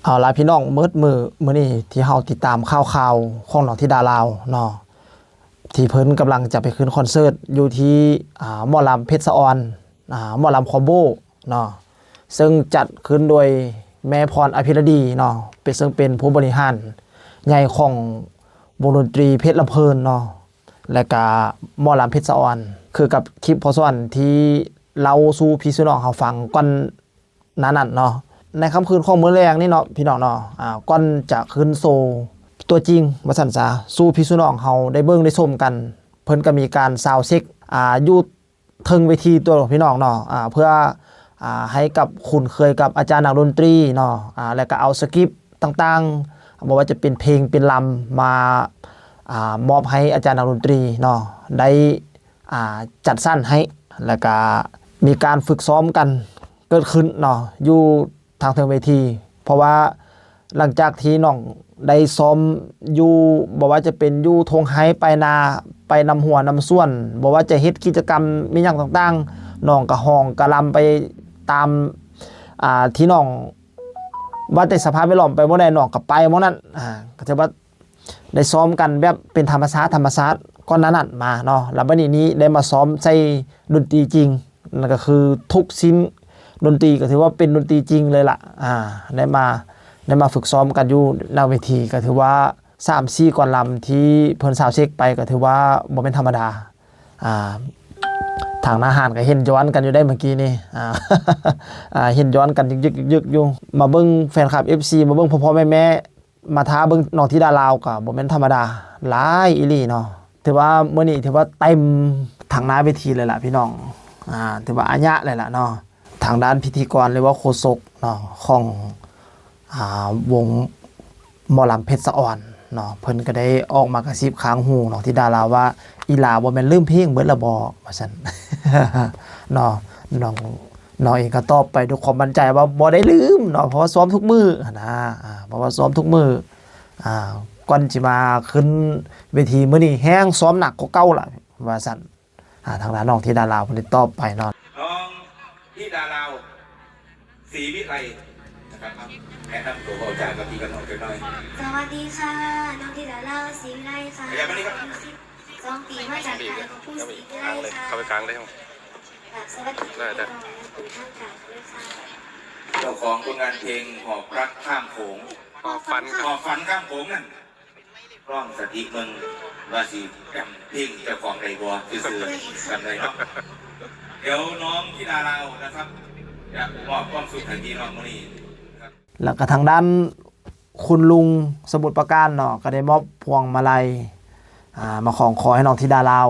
ເອົາລະພີ່ນ້ອງ ໝົດມື້ມື້ນີ້ທີ່ເຮົາຕິດຕາມຂ່າວໆຂອງນ້ອງທິດາລາວເນາະ ທີ່ເພິ່ນກຳລັງຈະໄປຂຶ້ນຄອນເສີດຢູ່ທີ່ ອ່າ ໝໍລຳເພັດສະອອນ ອ່າ ໝໍລຳຄອມໂບເນາະ ເຊິ່ງຈັດຂຶ້ນໂດຍແມ່ພອນ ອະພິລະດີເນາະ ເປັນ ເຊິ່ງເປັນຜູ້ບໍລິຫານໃຫຍ່ຂອງວົງດົນຕີເພັດລຳເພີນເນາະ ແລະກະໝໍລຳເພັດສະອອນ ຄືກັບຄລິບພໍ່ສອນທີ່ເລົ່າສູ່ພີ່ສູ່ນ້ອງເຮົາຟັງກ່ອນ ນັ້ນນັ້ນເນາະ ໃນຄ່ຳຄືນຂອງມື້ແລງນີ້ເນາະ ພີ່ນ້ອງເນາະ ອ່າ ກ່ອນຈະຂຶ້ນໂຊຕົວຈິງວ່າຊັ້ນຊະ ສູ່ພີ່ສູ່ນ້ອງເຮົາໄດ້ເບິ່ງໄດ້ຊົມກັນ ເພິ່ນກໍມີການຊາວເຊັກ ອ່າ ຢູ່ເທິງເວທີຕົວພີ່ນ້ອງເນາະ ອ່າ ເພື່ອ ອ່າ ໃຫ້ກັບຄຸ້ນເຄີຍກັບອາຈານນັກດົນຕີເນາະ ອ່າ ແລ້ວກໍເອົາສະກິບຕ່າງໆ ບໍ່ວ່າຈະເປັນເພງເປັນລຳ ມາ ອ່າ ມອບໃຫ້ອາຈານນັກດົນຕີເນາະ ໄດ້ ອ່າ ຈັດສັນໃຫ້ ແລ້ວກະມີການຝຶກຊ້ອມກັນເກີດຂຶ້ນເນາະ ຢູ່ທາງເທິງເວທີ ເພາະວ່າຫຼັງຈາກທີ່ນ້ອງໄດ້ຊ້ອມຢູ່ ບໍ່ວ່າຈະເປັນຢູ່ທົ່ງໄຮ່ປາຍນາ ໄປນຳຮົ້ວນຳສວນ ບໍ່ວ່າຈະເຮັດກິດຈະກຳມີຫຍັງຕ່າງໆ ນ້ອງກະຮ້ອງກະລຳໄປຕາມ ອ່າ ທີ່ນ້ອງ ວ່າແຕ່ສະພາບແວດລ້ອມໄປບ່ອນໃດ ນ້ອງກໍໄປໝ່ອງນັ້ນ ອ່າ ກໍຖືວ່າໄດ້ຊ້ອມກັນແບບເປັນທຳມະຊາດ ທຳມະຊາດກ່ອນໜ້ານັ້ນມາເນາະ ແລ້ວບັດນີ້ນີ້ໄດ້ມາຊ້ອມໃສ່ດົນຕີຈິງ ນັ້ນກໍຄືທຸກຊິ້ນດົນຕີ ກໍຖືວ່າເປັນດົນຕີຈິງເລີຍລະ ອ່າ ໄດ້ມາ ໄດ້ມາຝຶກຊ້ອມກັນຢູ່ໜ້າເວທີ ກໍຖືວ່າສາມສີ່ກອນລຳທີ່ເພິ່ນຊາວເຊັກໄປ ກໍຖືວ່າບໍ່ແມ່ນທຳມະດາ. ອ່າ ທາງໜ້າຮ້ານກໍເຫັນຍ້ອນກັນຢູ່ໄດ໋ເມື່ອກີ້ນີ້ ອ່າ ອ່າ ເຫັນຍ້ອນກັນຍຶກໆຢູ່ ມາເບິ່ງແຟນຄລັບ ເອັຟຊີ ມາເບິ່ງພໍ່ໆແມ່ໆ ມາຖ້າເບິ່ງນ້ອງທິດາລາວກໍບໍ່ແມ່ນທຳມະດາ ຫຼາຍອີ່ຫຼີເນາະ ຖືວ່າມື້ນີ້ຖືວ່າເຕັມທັງໜ້າເວທີເລີຍລະພີ່ນ້ອງ ອ່າ ຖືວ່າອາຍະເລີຍລະເນາະ ທາງດ້ານພິທີກອນ ຫຼືວ່າໂຄສົກເນາະ ຂອງ ອ່າ ວົງໝໍລຳເພັດສະອອນເນາະ ເພິ່ນກໍໄດ້ອອກມາກະຊິບຂ້າງຫູນ້ອງທິດາລາວວ່າ ອີ່ຫຼາບໍ່ແມ່ນລືມເພງເບິດລະບໍ ວ່າຊັ້ນເນາະ ນ້ອງ ນ້ອງເອງກໍຕອບໄປດ້ວຍຄວາມໝັ້ນໃຈວ່າບໍ່ໄດ້ລືມເນາະ ເພາະວ່າຊ້ອມທຸກມື້ຫັ້ນນະ ອ່າ ເພາະວ່າຊ້ອມທຸກມື້ ອ່າ ກ່ອນຊິມາຂຶ້ນເວທີມື້ນີ້ແຮ່ງຊ້ອມໜັກກວ່າເກົ່າລະ ວ່າຊັ້ນ. ອ່າ ທາງດ້ານນ້ອງທິດາລາວເພິ່ນໄດ້ຕອບໄປເນາະ ນ້ອງທິດາລາວ ສີວິໄລ ນະຄັບ ແນະນຳຕົວເວົ້າຈາກັບພີ່ກັບນ້ອງຈັກໜ້ອຍ. ສະຫວັດດີຄ່ະ ນ້ອງທິດາລາວ ສີວິໄລຄ່ະ ອາຍຸສິບສອງປີ ມາຈາກຄ້າຍຂອງຄູສີວິໄລຄ່ະ ເຂົ້າໄປກາງເລີຍ ກາບສະຫວັດດີພີ່ນ້ອງຢ່າງເປັນທາງການເລີຍຄ່ະ ເຈົ້າຂອງຜົນງານເພງຫອບຮັກຂ້າມໂຂງ ຫອບຝັນ ຫອບຝັນຂ້າມໂຂງນັ້ນ ລອງສະຕິເບິ່ງວ່າຊິຈຳເພງເຈົ້າຂອງໄດ້ບໍ່ ຊື່ໆ ຈຳໄດ້ເນາະ ດຽວນ້ອງທິດາລາວນະຄັບ ຈະມອບຄວາມສຸກໃຫ້ພີ່ນ້ອງມື້ນີ້ນະຄັບ ແລ້ວກໍທາງດ້ານຄຸນລຸງສະໝຸດປາການເນາະ ກໍໄດ້ມອບພວງມາໄລ ອ່າ ມາຂອງຂໍໃຫ້ນ້ອງທິດາລາວ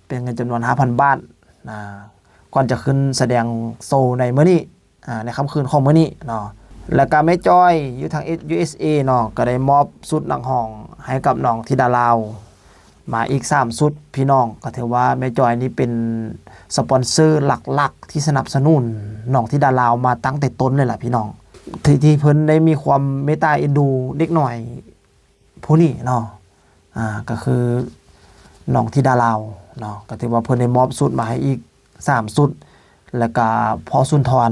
ເປັນເງິນຈຳນວນຫ້າພັນບາດ ອ່າ ກ່ອນຈະຂຶ້ນສະແດງໂຊໃນມື້ນີ້ ອ່າ ໃນຄ່ຳຄືນຂອງມື້ນີ້ເນາະ ແລ້ວກະແມ່ຈ້ອຍຢູ່ທາງ ເອສ ຢູ ເອສ ເອ ເນາະ ກໍໄດ້ມອບຊຸດນັກຮ້ອງໃຫ້ກັບນ້ອງທິດາລາວມາອີກສາມຊຸດພີ່ນ້ອງ ກໍຖືວ່າແມ່ຈ້ອຍນີ້ເປັນສະປອນເຊີຫຼັກໆທີ່ສະໜັບສະໜູນນ້ອງທິດາລາວມາຕັ້ງແຕ່ຕົ້ນເລີຍລະພີ່ນ້ອງ ທີ່ ທີ່ເພິ່ນໄດ້ມີຄວາມເມດຕາເອັນດູເດັກນ້ອຍ ຜູ້ນີ້ເນາະ ອ່າ ກໍຄືນ້ອງທິດາລາວເນາະ ກໍຖືວ່າເພິ່ນໄດ້ມອບຊຸດມາໃຫ້ອີກສາມຊຸດ ແລ້ວກະພໍ່ສຸນທອນ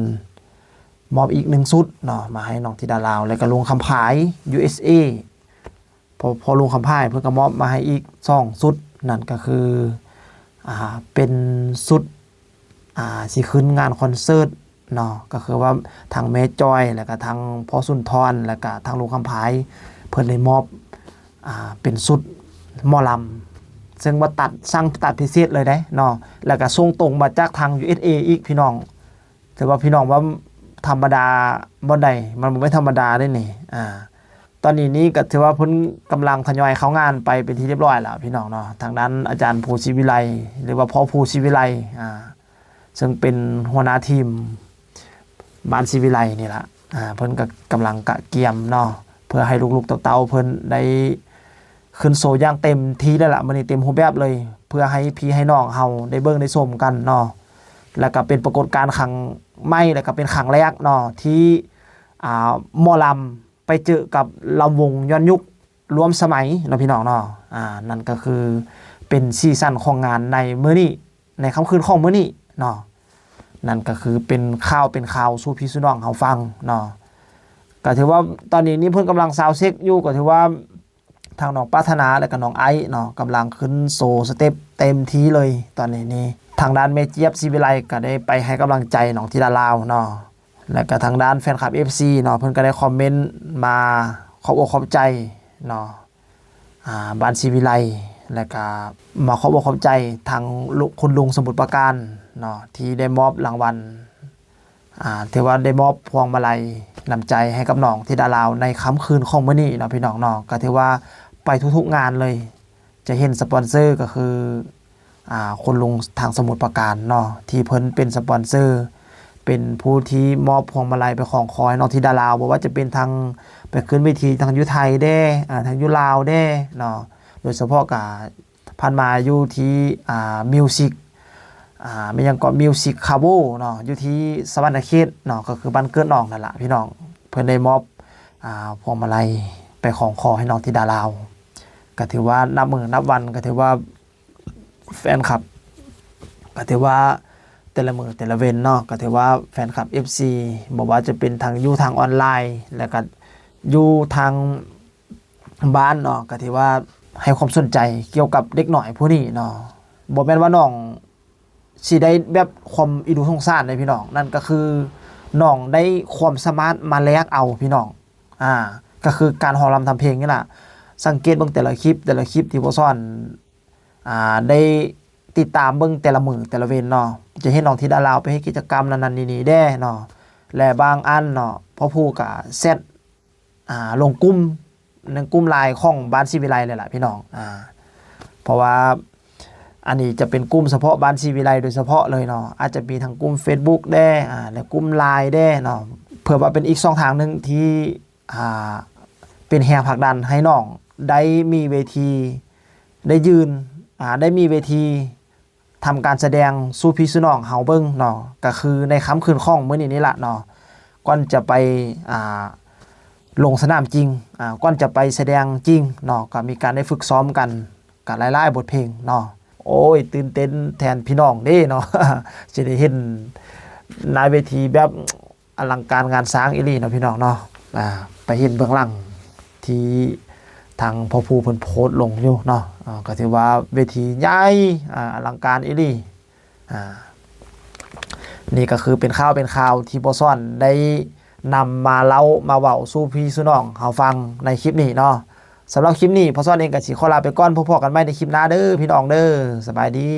ມອບອີກໜຶ່ງຊຸດເນາະ ມາໃຫ້ນ້ອງທິດາລາວ ແລ້ວກະລຸງຄຳພາຍ ຢູ ເອສ ເອ ພໍ່ ພໍ່ລຸງຄຳພາຍ ເພິ່ນກໍມອບມາໃຫ້ອີກສອງຊຸດ ນັ້ນກໍຄື ອ່າ ເປັນຊຸດ ອ່າ ຊິຂຶ້ນງານຄອນເສີດເນາະ ກໍຄືວ່າທັງແມ່ຈ້ອຍ ແລ້ວກະທັງພໍ່ສຸນທອນ ແລ້ວກະທັງລຸງຄຳພາຍ ເພິ່ນໄດ້ມອບ ອ່າ ເປັນຊຸດໝໍລຳ ເຊິ່ງວ່າຕັດ ສັ່ງຕັດພິເສດເລີຍເດ້ເນາະ ແລ້ວກະສົ່ງຕົງມາຈາກທາງ ຢູ ເອສ ເອ ອີກພີ່ນ້ອງ ຖືວ່າພີ່ນ້ອງວ່າທຳມະດາບ່ອນໃດ ມັນບໍ່ແມ່ນທຳມະດາເດ້ນີ້ ອ່າ ຕອນນີ້ນີ້ກໍຖືວ່າເພິ່ນກຳລັງທະຍອຍເຂົ້າງານໄປເປັນທີ່ຮຽບຮ້ອຍແລ້ວພີ່ນ້ອງເນາະ ທາງດ້ານອາຈານພູສີວິໄລ ຫຼືວ່າພໍ່ພູສີວິໄລ ອ່າ ເຊິ່ງເປັນຫົວໜ້າທີມບ້ານສີວິໄລນີ້ລະ ອ່າ ເພິ່ນກໍກຳລັງກະກຽມເນາະ ເພື່ອໃຫ້ລູກໆເຕົ້າໆເພິ່ນໄດ້ຂຶ້ນໂຊຢ່າງເຕັມທີ່ແລ້ວລະ ມື້ນີ້ເຕັມຮູບແບບເລີຍ ເພື່ອໃຫ້ພີ່ໃຫ້ນ້ອງເຮົາໄດ້ເບິ່ງໄດ້ຊົມກັນເນາະ ແລ້ວກໍເປັນປາກົດການຄັ້ງໃໝ່ ແລ້ວກໍເປັນຄັ້ງແລກເນາະ ທີ່ ອ່າ ໝໍລຳ ໄປເຈີກັບລຳວົງຍ້ອນຍຸກຮ່ວມສະໄໝເນາະພີ່ນ້ອງເນາະ ອ່າ ນັ້ນກໍຄືເປັນສີສັນຂອງງານໃນມື້ນີ້ ໃນຄ່ຳຄືນຂອງມື້ນີ້ເນາະ ນັ້ນກໍຄືເປັນຂ່າວເປັນຄາວສູ່ພີ່ສູ່ນ້ອງເຮົາຟັງເນາະ ກໍຖືວ່າຕອນນີ້ນີ້ເພິ່ນກຳລັງຊາວເຊັກຢູ່ ກໍຖືວ່າທາງນ້ອງປາດຖະໜາ ແລະກະນ້ອງໄອເນາະ ກຳລັງຂຶ້ນໂຊສະເຕັບເຕັມທີ່ເລີຍຕອນນີ້ນີ້. ທາງດ້ານແມ່ຈຽບ ສີວິໄລ ກໍໄດ້ໄປໃຫ້ກຳລັງໃຈນ້ອງທິດາລາວເນາະ ແລະກະທາງດ້ານແຟນຄລັບ ເອັຟຊີ ເນາະ ເພິ່ນກໍໄດ້ຄອມເມັນມາຂອບອົກຂອບໃຈເນາະ ອ່າ ບ້ານສີວິໄລ ແລະກະມາຂອບອົກຂອບໃຈທາງ ລຸ ຄຸນລຸງສະໝຸດປາການເນາະ ທີ່ໄດ້ມອບລາງວັນ ອ່າ ຖືວ່າໄດ້ມອບພວງມາໄລນ້ຳໃຈໃຫ້ກັບນ້ອງທິດາລາວໃນຄ່ຳຄືນຂອງມື້ນີ້ເນາະ ພີ່ນ້ອງເນາະ. ກໍຖືວ່າໄປທຸກໆງານເລີຍ ຈະເຫັນສະປອນເຊີກໍຄື ອ່າ ຄຸນລຸງທາງສະໝຸດປາການເນາະ ທີ່ເພິ່ນເປັນສະປອນເຊີ ເປັນຜູ້ທີ່ມອບພວງມາໄລໄປຄ່ອງຄໍໃຫ້ນ້ອງທິດາລາວ ບໍ່ວ່າຈະເປັນທາງໄປຂຶ້ນເວທີທາງຢູ່ໄທແດ່ ອ່າ ທາງຢູ່ລາວແດ່ເນາະ. ໂດຍສະເພາະກະຜ່ານມາຢູ່ທີ່ ອ່າ ມິວສິກ ອ່າ ແມ່ນຫຍັງເກາະ ມິວສິກຄາໂວເນາະ ຢູ່ທີ່ສະຫວັນນະເຂດເນາະ ກໍຄືບ້ານເກີດນ້ອງນັ້ນລະ ພີ່ນ້ອງ. ເພິ່ນໄດ້ມອບ ອ່າ ພວງມາໄລໄປຄ່ອງຄໍໃຫ້ນ້ອງທິດາລາວ ກໍຖືວ່ານັບມື້ນັບວັນ ກໍຖືວ່າ ແຟນຄລັບ ກໍຖືວ່າແຕ່ລະມື້ແຕ່ລະເວັນເນາະ ກໍຖືວ່າແຟນຄລັບ ເອັຟຊີ ບໍ່ວ່າຈະເປັນທາງຢູ່ທາງອອນລາຍ ແລ້ວກໍຢູ່ທາງບ້ານເນາະ ກໍຖືວ່າໃຫ້ຄວາມສົນໃຈກ່ຽວກັບເດັກນ້ອຍຜູ້ນີ້ເນາະ. ບໍ່ແມ່ນວ່ານ້ອງຊິໄດ້ແບບຄວາມອີດູສົງສານເດ້ພີ່ນ້ອງ ນັ້ນກໍຄືນ້ອງໄດ້ຄວາມສາມາດມາແລກເອົາພີ່ນ້ອງ ອ່າ ກໍຄືການຮ້ອງລຳທຳເພງນີ້ລະ. ສັງເກດເບິ່ງແຕ່ລະຄລິບ ແຕ່ລະຄລິບທີ່ພໍ່ສອນ ອ່າ ໄດ້ຕິດຕາມເບິ່ງແຕ່ລະມື້ແຕ່ລະເວັນເນາະ ຈະເຫັນນ້ອງທິດາລາວໄປເຮັດກິດຈະກຳນັ້ນໆນີ້ໆແດ່ເນາະ ແລະບາງອັນເນາະ ພໍ່ພູກໍແຊັດ ອ່າ ລົງກຸ່ມ ໃນກຸ່ມລາຍຂອງບ້ານສີວິໄລເລີຍລະພີ່ນ້ອງ ອ່າ ເພາະວ່າອັນນີ້ຈະເປັນກຸ່ມສະເພາະບ້ານສີວິໄລໂດຍສະເພາະເລີຍເນາະ ອາດຈະມີທັງກຸ່ມເຟສບຸກແດ່ ອ່າ ແລະກຸ່ມລາຍແດ່ເນາະ ເພື່ອວ່າເປັນອີກຊ່ອງທາງໜຶ່ງທີ່ ອ່າ ເປັນແຮງຜັກດັນໃຫ້ນ້ອງໄດ້ມີເວທີ ໄດ້ຢືນ ອ່າ ໄດ້ມີເວທີ ທຳການສະແດງສູ່ພີ່ສູ່ນ້ອງເຮົາເບິ່ງເນາະ ກໍຄືໃນຄ່ຳຄືນຂອງມື້ນີ້ນີ້ລະເນາະ ກ່ອນຈະໄປ ອ່າ ລົງສະໜາມຈິງ ອ່າ ກ່ອນຈະໄປສະແດງຈິງເນາະ ກໍມີການໄດ້ຝຶກຊ້ອມກັນ ກໍຫຼາຍໆບົດເພງເນາະ. ໂອ້ຍ ຕື່ນເຕັ້ນແທນພີ່ນ້ອງເດ້ເນາະ ຊິໄດ້ເຫັນໜ້າເວທີແບບ ອະລັງການງານສ້າງອີ່ຫຼີເນາະ ພີ່ນ້ອງເນາະ ອ່າ ໄປເຫັນເບື້ອງຫຼັງທີ່ທາງພໍ່ພູເພິ່ນໂພສລົງຢູ່ເນາະ ອ່າ ກໍຖືວ່າເວທີໃຫຍ່ ອ່າ ອະລັງການອີ່ຫຼີ ອ່າ ນີ້ກໍຄືເປັນຂ່າວເປັນຄາວທີ່ພໍ່ສອນໄດ້ນຳມາເລົ່າມາເວົ້າສູ່ພີ່ສູ່ນ້ອງເຮົາຟັງໃນຄລິບນີ້ເນາະ. ສຳລັບຄລິບນີ້ ພໍ່ສອນເອງກໍຊິຂໍລາໄປກ່ອນ ພົບກັນໃໝ່ໃນຄລິບໜ້າເດີ ພີ່ນ້ອງເດີ ສະບາຍດີ.